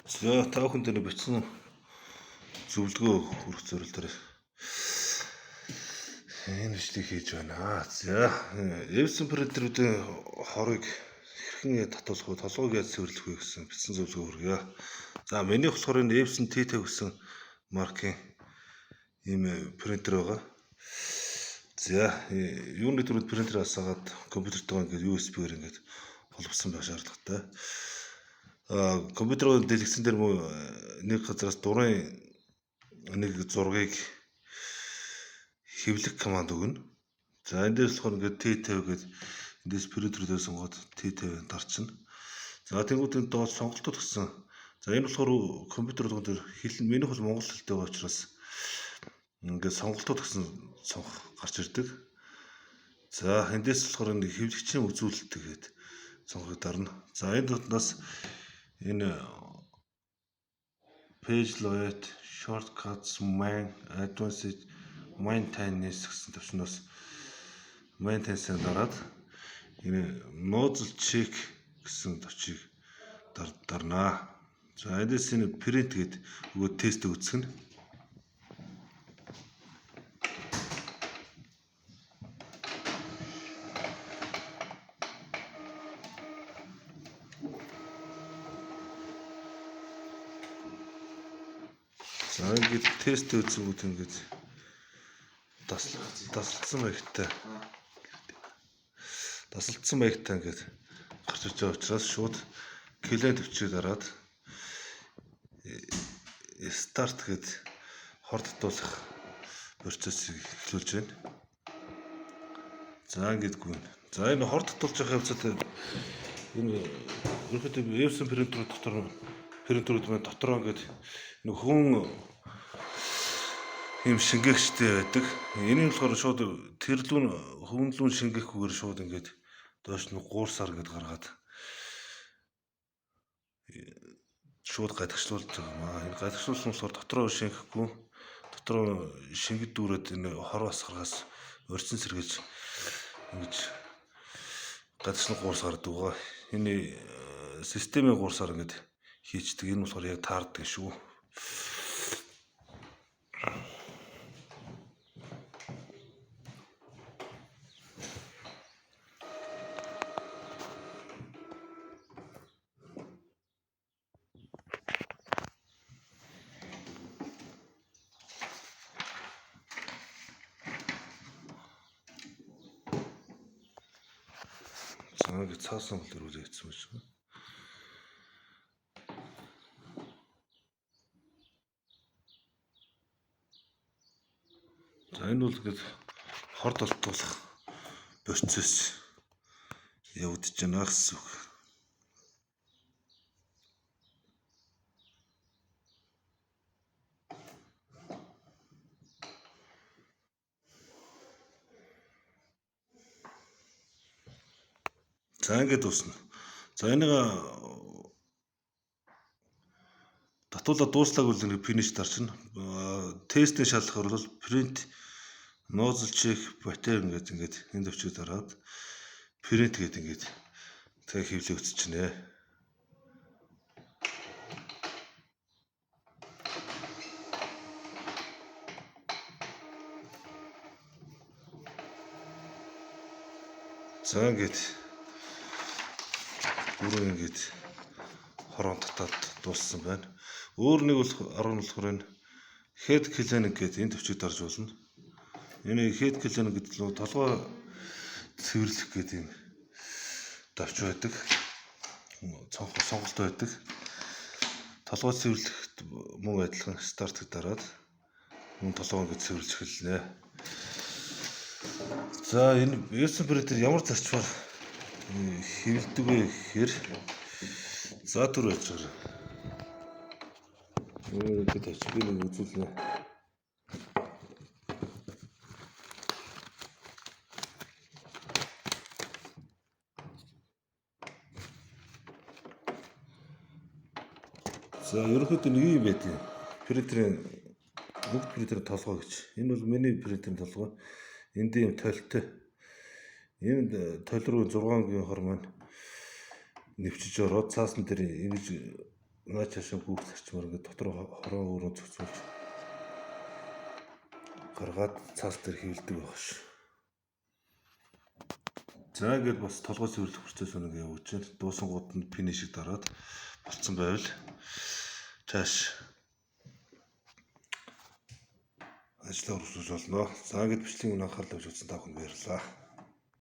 За та бүхэн дээр бичсэн зөвлөгөө хүргэх зорилтоор энэ бичлэгийг хийж байна. За Epson принтерүүдийн хорыг хэрхэн татуулах вэ, толгойг яаж цэвэрлэх вэ гэсэн бичсэн зөвлөгөө хүргье. За миний болохоор энэ Epson T50 гэсэн маркийн ийм принтер байгаа. За юуны түрүүд принтер асаагаад компьютертойгоо ингээд USB-гээр ингээд холбосон байх шаардлагатай. Компьютерийн дэлгэцэн дээр нэг газараас дурын нэг зургийг хэвлэх команд өгнө. За энэ дээр болохоор ингээд T50 гээд эндээс принтерүүдээ сонгоод T50 дарчна. За тэнгуут энэ доод сонголтууд гэсэн. За энэ болохоор компьютер болгон дээр хэл минийх бол монгол хэлтэй байгаа учраас ингээд сонголтууд гэсэн цонх гарч ирдэг. За эндээс болохоор энэ хэвлэгчийн үзүүлэлт гээд цонхыг дарна. За энэ дотноос энэ page layout, shortcuts, main, advanced, maintenance гэсэн төвшнөөс maintenance-ыг дараад энэ nozzle check гэсэн товчийг дарнаа. За эндээс энэ print гээд өгөө тест үүсгэнэ. За ингээд тест үзэнгүүт ингээд тасалдсан маягтай. Тасалдсан маягтай ингээд гарч ирж байгаа учраас шууд клиент төвчийг дараад старт гээд хор татуулах процессыг эхлүүлж байна. За ингээд гүн. За энэ хор татуулж байгаа явцад энэ ерөнхийдөө Epson принтерүүд дотор принтерүүд маань дотроо ингээд нэг хүн ийм шингээгчтэй байдаг. Энэ нь болохоор шууд тэрлүүн хөвнлүүн шингээхгүйгээр шууд ингээд доош нь гуурсаар ингээд гаргаад шууд гадагшлуулж байгаа юм аа. Энэ гадагшлуулсан болохоор дотроо шингэхгүй дотроо шингэд дүүрээд энэ хор асгаргаас орчин сэргээж ингэж гадагшлан гуурс гардаг байгаа. Энэ системийн гуурсаар ингээд хийчдэг. Энэ болохоор яг таардаг шүү. За ингээд цаасан бол өрүүлээ гэсэн юм шиг. За энэ бол ингээд хор толтуулах процесс явагдаж байна гэсэн үг. За ингээд дуусна. За энийг татуулаад дууслаагүй л нэг финиш дарчна. Тестийн шалгахаар бол print nozzle check pattern гэдэг ингээд энэ төвчийг дараад print гэдэг ингээд тэг хэвлээ үзчихнэ. За ингээд бүрэн ингээд хорон татаад дууссан байна. Өөр нэг бол арга нь болохоор энэ head cleaning гэдэг энэ төвчийг дарж болно. Энэ head cleaning гэдэг нь толгой цэвэрлэх гэдэг юм давч байдаг. Сонголт байдаг. Толгой цэвэрлэхэд мөн адилхан старт дараад мөн толгой ингээд цэвэрлж эхэлнэ. За энэ Epson принтер ямар зарчмаар хэвлэдэг вэ гэхээр за түр байж байгаа. Ингээд тавьчих би нэг үзүүлнэ. За ерөнхийдөө нэг юм байдаг. Принтерийн бүгд принтерийн толгой гэж. Энэ бол миний принтерийн толгой. Энд ийм толтой. Энэ тол руу 6 ангийн хор маань нэвчиж ороод цаасан дээр ингэж наа чаашаа гүйх зарчмаар ингээд дотор хороо өөрөө зохицуулж гаргаад цаас дээр хэвлэдэг байх ш. За ингээд бас толгой цэвэрлэх процесс нэг явуулж байна. Дуусангууд нь finish-ийг дараад болцсон байвал цааш ажлаа үргэлжлүүлж болно. За ингээд бичлэгийн анхаарлаа авч үзсэн та бүхэнд баярлалаа.